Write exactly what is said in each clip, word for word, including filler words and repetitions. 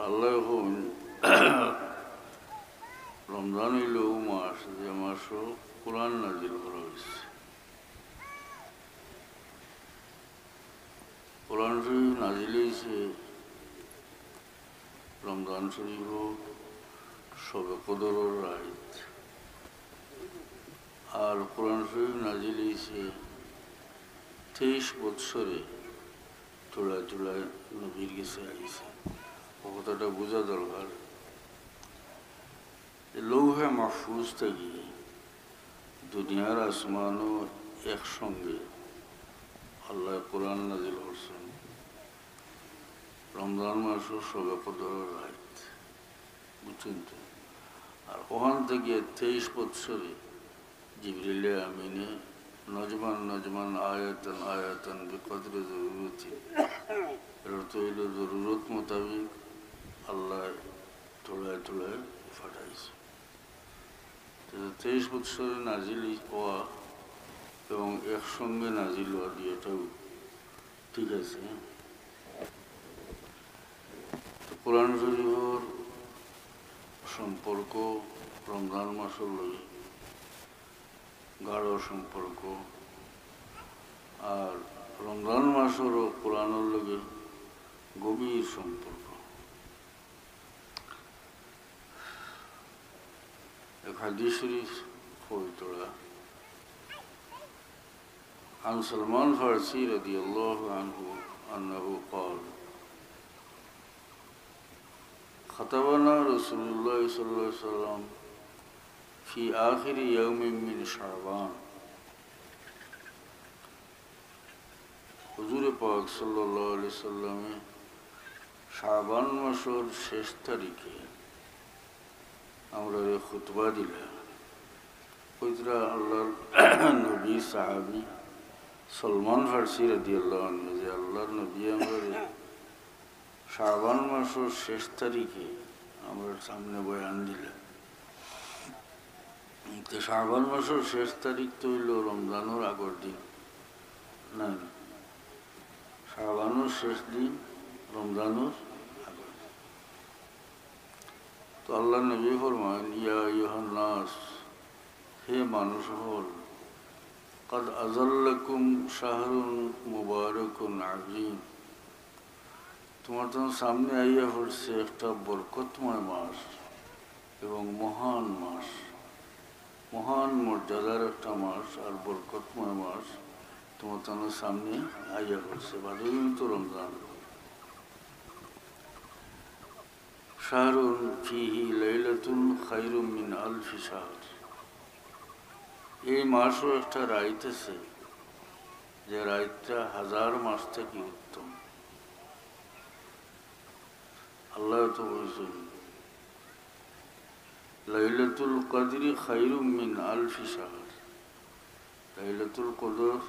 আল্লায় কইন, রমজান অইলো অউ মাস, যে মাসো কোরআন নাজিল করা অইছে। কোরআন শরীফ নাজিল অইছে রমজান শরীফো শবে কদরর রাইত। আর কোরআন শরীফ নাজিল অইছে তেইশ বৎসরে থুড়ায় থুড়ায় নবীর গেছে আইছে। অউ কথাটা বুঝা দরকার। যে লৌহে মাহফুজ থাকি দুনিয়ার আসমানো একসঙ্গে আল্লায় কোরআন নাজিল করছইন রমজান মাসো শবে কদরর রাইত। বুঝছইন তো? আর অখান থাকি তেইশ বৎসরে জিবরিলে আমিনে নজমান নজমান আয়াতান আয়াতান বিকদরে জরুরতি, এর অর্থ অইলো জরুরত মোতাবিক আল্লায় থুড়ায় থুড়ায় পাঠাইছে। তো তেইশ বৎসরে নাজিল অওয়া এবং একসঙ্গে নাজিল অওয়া দুইটাউ ঠিক আছে। তো কোরআন শরীফর সম্পর্ক রমজান মাসর লগে গাঢ় সম্পর্ক, আর রমজান মাসরও কোরআনর লগে গভীর সম্পর্ক। এক হাদিস শরীফ পড়ি থুড়া। عن سلمان الفارسي رضي الله عنه أنه قال: خطبنا رسول الله صلى الله عليه وسلم في آخر يوم من شعبان. হুজুরে পাক সাল্লাল্লাহু আলাইহি সাল্লামে শাবান মাসর শেষ তারিখে আমরারে খুতবা দিলা। কইতরা আল্লাহর নবী সাহাবী সলমান ফার্সি রাদিয়াল্লাহু আনহু যে আল্লাহর নবী আমরারে শাবান মাসর শেষ তারিখে আমরার সামনে বয়ান দিলা। তো শাবান মাসর শেষ তারিখ তো অইলো রমজানর আগর দিন, না? শাবানর শেষ দিন, রমজানর আগর দিন। তো আল্লাহর নবী ফরমাইন, ইয়া আইয়ুহান নাস, হে মানুষ অকল, قد أظلكم شهر مبارك عظيم. তুমার তো সামনে আইয়া পড়ছে একটা বরকতময় মাস এবং মহান মাস, মহান মর্যাদার একটা মাস আর বরকতময় মাস তুমার তো সামনে আইয়া পড়ছে, বাদে তো রমজান। شهر فيه ليلة خير من ألف شهر. এই মাসও একটা রাইত আছে, যে রাইতটা হাজার মাস থাকি উত্তম। আল্লাহ তো কইছইন, ليلة القدر خير من ألف شهر. লাইলাতুল কদর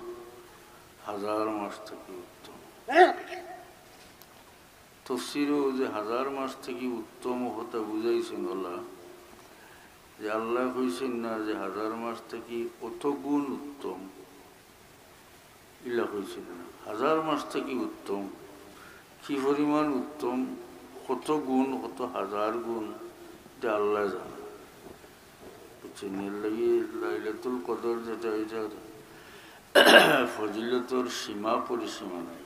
হাজার মাস থাকি উত্তম। তফসিরও যে হাজার মাস থাকি উত্তম কথা বুঝাইছইন অলা, যে আল্লায় কইছইন না যে হাজার মাস থাকি অত গুণ উত্তম, ইলা কইছইন না। হাজার মাস থাকি উত্তম, কি পরিমাণ উত্তম, কত গুণ, কত হাজার গুণ, ইটা আল্লায় জানইন। বুঝছইন? এর লাগি লাইলাতুল কদর যেটা, ইটার ফজিলতর সীমা পরিসীমা নাই।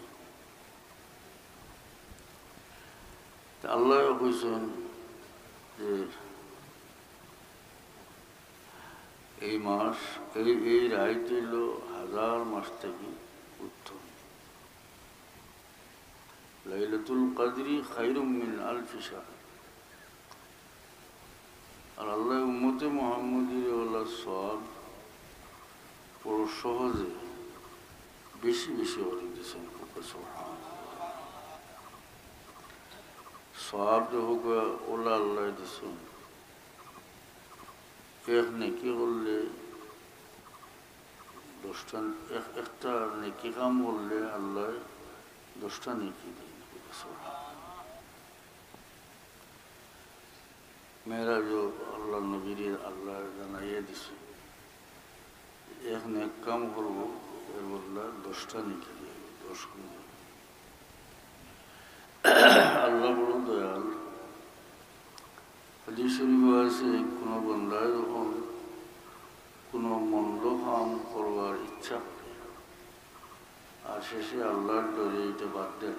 তে আল্লায় কইছইন যে এই মাস, এই, এই রাইত অইলো হাজার মাস থাকি উত্তম। লাইলাতুল কদরি খায়রুম মিন আলফি শাহর। আর আল্লায় উম্মতে মুহাম্মদীরে অলা সওয়াব বড় সহজে বেশি বেশি করি দিছইন। সুবহানাল্লাহ। সওয়াব যে অলা আল্লায় দিছইন, এক নেকি করলে দশটা, এক, একটা নেকি কাম করলে আল্লায় দশটা নেকি দেইন। সুবহানাল্লাহ। মেরাজও আল্লাহর নবীরে আল্লায় জানাইয়া দিছইন, এক নেক কাম করবো, এর বদলা দশটা নেকি দিবো, দশ গুণ। আল্লাহ বড় দয়াল, কোনো বন্দায় যখন কোনো মন্দ কাম করবার ইচ্ছা করে, আর শেষে আল্লাহর ডরে ইটা বাদ দেয়,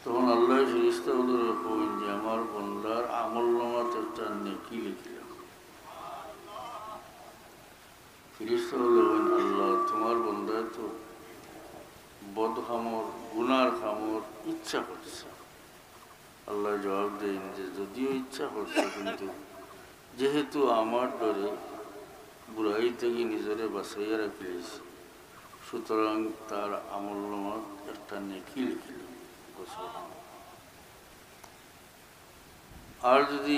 তখন আল্লাহ ফিরিস্তা অকলরে কইন যে, "আমার বন্দার আমল নামাত একটা নেকি লিখিলাও।" ফিরিস্তা অকলে কইন, "আল্লাহ, তুমার বন্দায় তো বদ কামর, গুনার কামর ইচ্ছা করছে।" আল্লাহ জবাব দেইন যে, "যদিও ইচ্ছা করছে, কিন্তু যেহেতু আমার ডরে বুরাই থাকি নিজরে বাঁচাইয়া রাখিলিছে, সুতরাং তার আমল নামাত একটা নেকি লিখিলাম।" আর যদি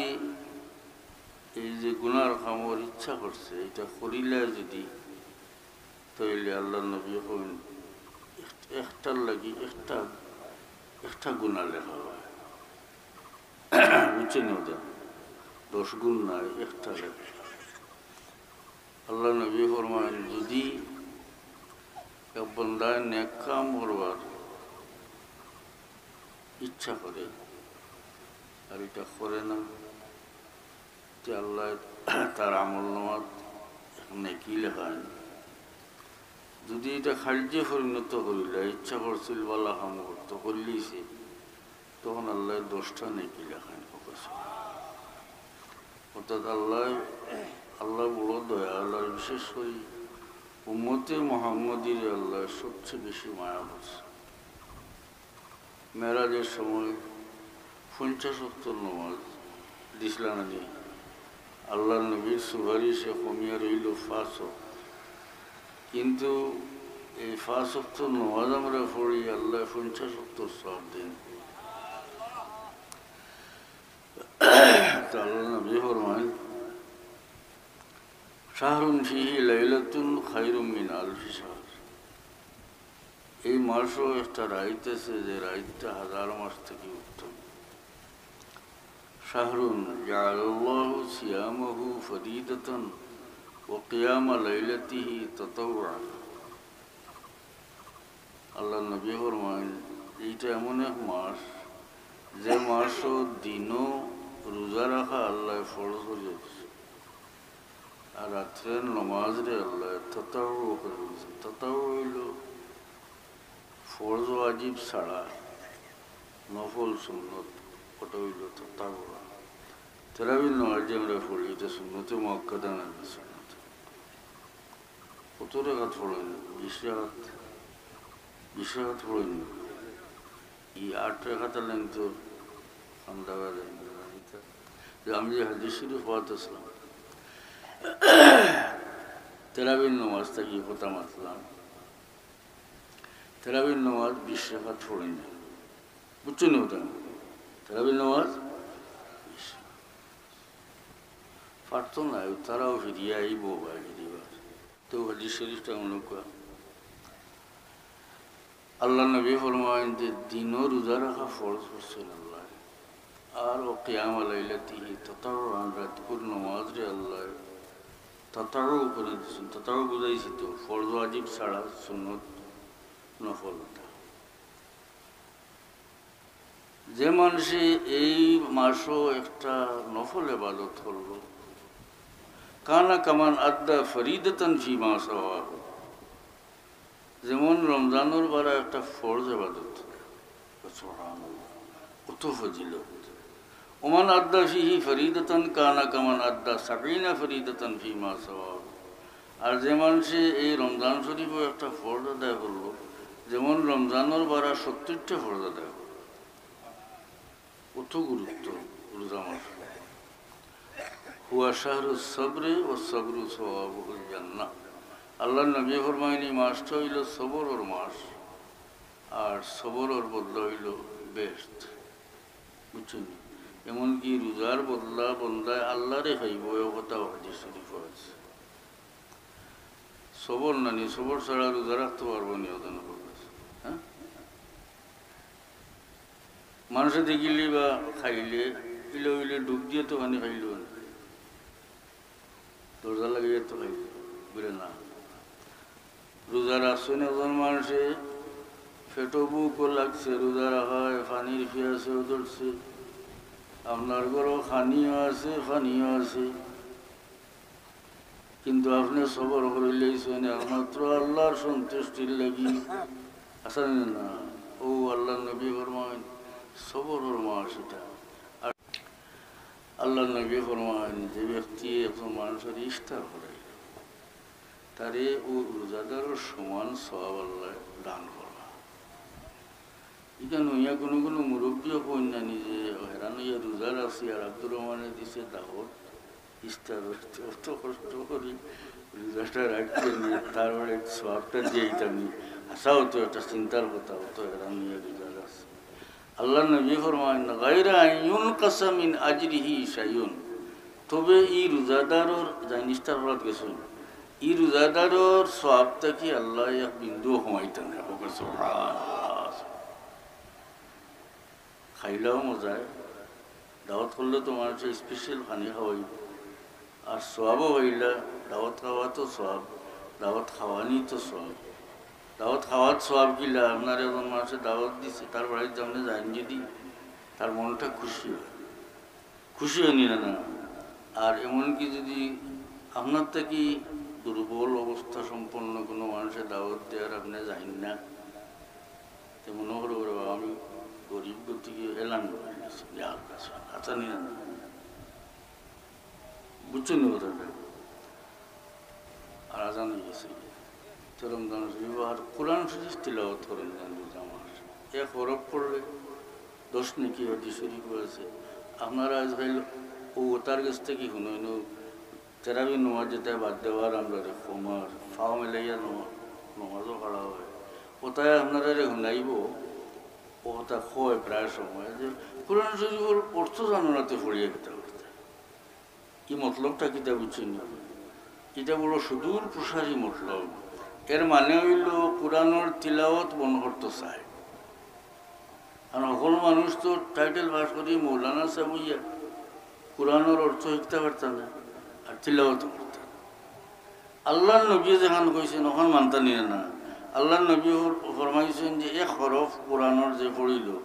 এই যে গুনার কামর ইচ্ছা করছে, ইটা করিলে যদি, তাইলে আল্লাহর নবী কইন, "এক-, একটার লাগি একটা, একটা গুনা লেখা হয়।" বুঝছইন নি ওটা? দশ গুণ নায়, একটা লেখা। আল্লাহর নবী ফরমাইন, যদি এক বন্দায় নেক কাম করবার ইচ্ছা করে আর ইটা করে না, তে আল্লাহ তার আমল নামাত নেকি লেখইন। যদি ইটা কার্যে পরিণত করিলে, ইচ্ছা করছিল ভালা কাম করতো, করিলিছে, তখন আল্লাহ দশটা নেকি লেখইন। অর্থাৎ আল্লাহ, আল্লাহ বড় দয়াল, আর বিশেষ করি উম্মতে মুহাম্মদীরে আল্লাহ সবচেয়ে বেশি মায়া করছে। মেরাজের সময় পঞ্চাশ ওয়াক্ত নামাজ দিছলা নানি? আল্লাহর নবীর সুপারিশে কমিয়া রইল পাঁচ ওয়াক্ত। কিন্তু এই পাঁচ ওয়াক্ত নামাজ আমরা পড়ি, আল্লাহ পঞ্চাশ ওয়াক্ত সওয়াব দেন। তো আল্লাহর নবী ফরমাইন, "শাহরুন ফিহি লাইলাতুন খায়রুম মিন আলফি শাহর।" এই মাসও একটা রাইত আছে, যে রাইতটা হাজার মাস থাকি উত্তম। শাহরুন জাআলাল্লাহু সিয়ামাহু ফরিদাতান ওয়া কিয়ামা লাইলাতিহি তাতাওয়ান। আল্লাহর নবী ফরমাইন, এইটা এমন এক মাস, যে মাসও দিনও রোজা রাখা আল্লাহ ফরজ করি দিছে। আর রাত্রের নমাজরে আল্লাহ তাতাওয়ু করি দিছে। তাতাওয়ু অইলো ফরজ ওয়াজিব ছাড়া নফল সুন্নত, ওটা অইলো তাতাওয়ু। তেরাবির নমাজ যে আমরা পড়ি, এটা সুন্নতে মুআক্কাদা না, সুন্নত। কত রেকাত পড়ইন? বিশ রেকাত। বিশ রেকাত পড়ইন। এই আট রেকাত আলাইন তো সন্ধ্যাবেলা যে আমি যে হাদিস শরীফ পড়তাছিলাম, তেরাবির নমাজ থাকি কথা মাতলাম। তেরাবির নমাজ বিশ রেকাত পড়ইন। বুঝছইন নি ওটা? তেরাবির নমাজ বিশ। পারতো না, তারাও ফিরিয়া আইবো বা ফিরিবার। তো হাদিস শরীফটা মনে করা। আল্লাহর নবী ফরমাইন যে দিনও রোজা রাখা ফরজ করছেন আল্লাহ। আর ও কিয়ামা লাইলাতিহি তাতাওয়ান, রাতকুর নমাজরে আল্লাহ তাতাওয়ু করি দিছেন। তাতাওয়ু বুঝাইছি তো, ফরজ ওয়াজিব ছাড়া সুন্নত নফল ওটা। যে মানষে এই মাসও একটা নফল ইবাদত করলো, কানা কামান আদ্দা ফরিদাতান ফিমা সাওয়াহু, যেমন রমজানর বারা একটা ফরজ ইবাদত, সুবহানাল্লাহ, কত ফজিলত। ওমান আদ্দা ফিহি ফরিদাতান কানা কামান আদ্দা সাবিনা ফরিদাতান ফিমা সাওয়াহু। আর যে মানষে এই রমজান শরীফও একটা ফরজ আদায় করলো, যেমন রমজানর বারা সত্তরটা ফরজ আদায় করলো। কত গুরুত্ব রোজা মাস। হুয়া শাহরুস সবরে ওয়া সবরু সাওয়াবুহুল জান্নাহ। আল্লাহর নবী ফরমাইন, এই মাসটা অইলো সবরর মাস, আর সবরর বদলা অইলো বেহেশত। বুঝছইন নি? এমনকি রোজার বদলা বন্দায় আল্লাহরে পাইবো, এ কথাও হাদিস শরীফ আছে। সবর নানি, সবর ছাড়া রোজা রাখতো পারবো নি, ওজন করবে। হ্যাঁ? মানষে দেখিলে বা খাইলে, ইলে উইলে ডুব দিয়া তো পানি খাইলো না। দরজা লাগাইয়া তো খাইলো, বুলে না। রোজা রাখছইন একজন মানষে, পেটো ভুকও লাগছে, রোজা রাখায়, পানির পিয়াসও ধরছে। আপনার ঘরো খানিও আছে, পানিও আছে, কিন্তু আপনে সবর করিলাইছইন একমাত্র আল্লার সন্তুষ্টির লাগি। আছে নি না? অউ আল্লার নবী ফরমাইন, সবরর মাস ইটা। আর আল্লার নবী ফরমাইন, যে ব্যক্তি একজন মানষরে ইফতার করাইল, তারে অউ রোজাদারর সমান সওয়াব আল্লায় দান করবা। ইখান অইয়া কুনু কুনু মুরব্বিয়ে কইন না নি যে হেরান অইয়া রোজা রাখছি আর আব্দুর রহমানে দিছে দাওত, ইফতার অইতে অত কষ্ট করি রোজাটা রাখতে নি, তার বাদে সওয়াবটা দিয়া আইতাম নি। হাছাউ তো একটা চিন্তার কথা, অত হেরান অইয়া রোজা রাখছি। আল্লার নবী ফরমাইন, "গায়রা আন ইউনকাসা মিন আজরিহি শাইউন।" তবে ই রোজাদারর, যাইন ইফতার করাত গেছইন, ই রোজাদারর সওয়াব থাকি আল্লায় এক বিন্দুও কমাইতা নায়। কউক্কা সুবহানাল্লাহ। খাইলাও মজায়, দাওত করলে তো মানষে special খানি খাওয়াইবো। আর সওয়াবও অইলা, দাওত খাওয়া তো সওয়াব, দাওত খাওয়ানি তো সওয়াব। দাওত খাওয়াত সওয়াব কিলা? আপনারে একজন মানষে দাওত দিছে, তার বাড়িত আপনে যাইন যদি, তার মনটা খুশি অয়, খুশি অয় নি না? না। আর এমনকি যদি আপনার থাকি দুর্বল অবস্থা সম্পন্ন কুনু মানষে দাওত দেয় আর আপনে যাইন না, তে মনো করবো, "ওরে বাবা, আমি গরিব গতিকে এলান করি গেছি, ইয়ার কাছে।" আছে নি না? বুঝছইন নি কথাটা? আর আজান অই গেছে। তো রমজান শরীফ আর কোরআন শরীফ তিলাওত করইন যান রোজা মাস। এক হরফ পড়লে দশ নেকি হাদিস শরীফো আছে। আপনারা আইজকাইল অউ তার গেছ থাকি হুনইন, তেরাবি নমাজ যেতায় বাদ দেওয়ার আমরারে কমার, পাও মেলাইয়া নমা-, নমাজো খাড়া অয়। অতায় আপনারারে হুনাইবো, অতা কয় প্রায় সময় যে কোরআন শরীফর অর্থ জানো না তে পড়িয়া কিতা করতায়? ই মতলবটা কিতা বুঝছইন নি? ইটা বড় সুদূর প্রসারী মতলব। এর মানে অইলো কোরআনর তিলাওত বন্ধ করতো চায়। আর হকল মানুষ তো title pass করি মৌলানা সাব অইয়া কোরআনর অর্থ শিখতা পারতা না, আর তিলাওত করতা না। আল্লার নবীয়ে যেখান কইছইন, অখান মানতা নি না। আল্লার নবী ফর-, ফরমাইছইন যে এক হরফ কোরআনর যে পড়িলো,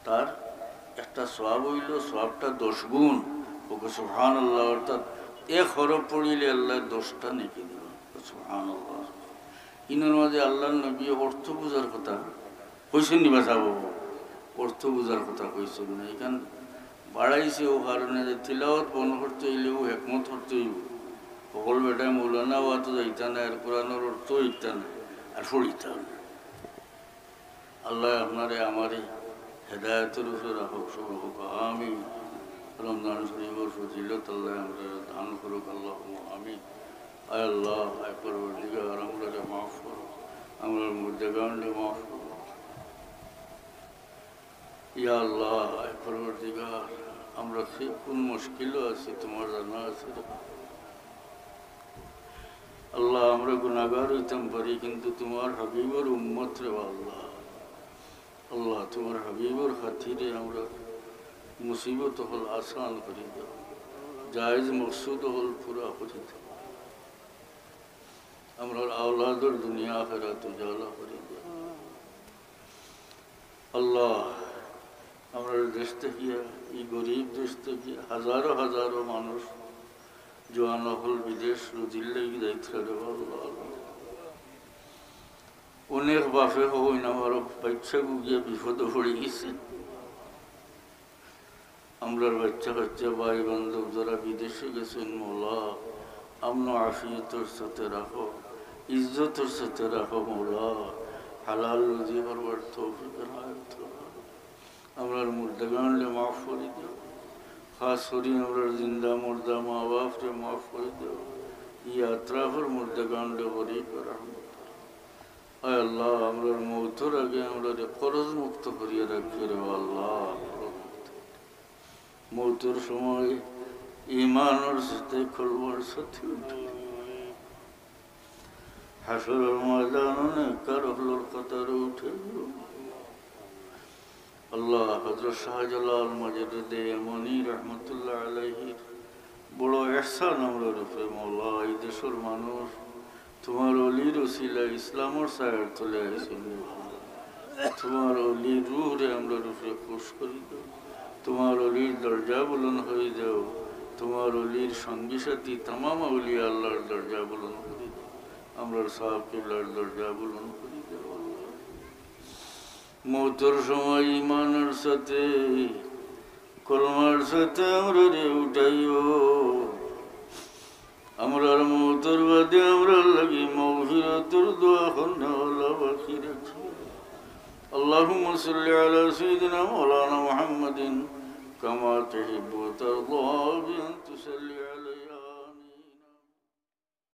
তার একটা সওয়াব অইলো, সওয়াবটা দশ গুণ। কউক্কা সুবহানাল্লাহ, অর্থাৎ এক হরফ পড়িলে আল্লায় দশটা নেকি দিবা। সুবহানাল্লাহ। ইনোর মাঝে আল্লার নবীয়ে অর্থ বুঝার কথা কইছইন নি বা সাব? অর্থ বুঝার কথা কইছইন না। ইখান বাড়াইছে অউ কারণে যে তিলাওত বন্ধ করতে অইলে অউ হেকমত করতে অইবো। হকল বেটায় মৌলানা অওয়াত যাইতা নায়, আর কোরআনর অর্থ শিখতা নায়, আর পড়িতা নায়। আল্লায় আপনারে আমারে হেদায়েতর উপরে রাখউক, সবর করউক। আমিন। রমজান শরীফর ফজিলত আল্লায় আমরারে দান করউক, আল্লাহুম্মা আমিন। আয় আল্লাহ, আয় পরওয়ারদিগার, আমরারে মাফ করো, আমরার মুর্দেগানরে মাফ করো। ইয়া আল্লাহ, আয় পরওয়ারদিগার, আমরা যে কুন মুশকিলো আছি, তুমার জানা আছে। আল্লাহ, আমরা গুনাহগার অইতাম পারি, কিন্তু তুমার হাবিবর উম্মত রে আল্লাহ। আল্লাহ, তুমার হাবিবর খাতিরে আমরার মুসিবত অকল আসান করি দেও, জায়েজ মকসুদ অকল পুরা করি দেও, আমরার আওলাদর দুনিয়া আখেরাত উজালা করি দেও। আল্লাহ, আমরার দেশ থাকিয়া, ই গরিব দেশ থাকিয়া হাজারো হাজারো মানুষ, জোয়ান অকল বিদেশ রুজির লাগি যাইতরা রে আল্লাহ। অনেক বাপে কইন, আমার বাইচ্চাগু গিয়া বিপদো পড়ি গেছে। আমরার বাইচ্চা কাইচ্চা ভাই বান্ধব যারা বিদেশে গেছইন, মওলা, আমন আফিয়তর সাথে রাখো, ইজ্জতর সাথে রাখো, মওলা। হালাল রুজি করবার তৌফিক এনায়েত করো। আমরার মুর্দাগানরে মাফ করি দেও। খাস করি আমরার জিন্দা মুর্দা মা বাপরে মাফ করি দেও। ই আতরাফর মুর্দাগানরে করি রহমত করো। আয় আল্লাহ, আমরার মউতর আগে আমরারে কবজ মুক্ত করিয়া রাখিও রে আল্লাহ। মউতর সময় ইমানর সাথে, কলমার সাথে উঠাইও। হাশরর ময়দানো নেককার অকলর কাতারো উঠাইও। আল্লাহ, হযরত শাহজালাল মুজাদ্দিদে ইয়ামানি রহমতুল্লাহ আলাইহির বড় ইহসান আমরার উপরে। মওলা, ই দেশর মানুষ তুমার অলির উসিলায় ইসলামর ছায়ার তলে আইছইন। তুমার অলির রুহরে আমরার উপরে খুশ করি দেও। তোমার অলির দরজা বুলন্দ করি দেও, তোমার অলির সঙ্গী সাথী তামাম আউলিয়া আল্লাহর দরজা বুলন্দ করি দেও, আমরার সাহেব কিবলার দরজা বুলন্দ করি দেও আল্লাহ। মৌতর সময় ইমানর সাথে, কলমার সাথে আমরারে উঠাইও। আমরার মৌতর বাদে আমরার লাগি মাগফিরাতর দোয়া করনেওয়ালা বাকি রাখিও। اللهم صل على سيدنا مولانا محمد كما تحب وترضى بأن تصلي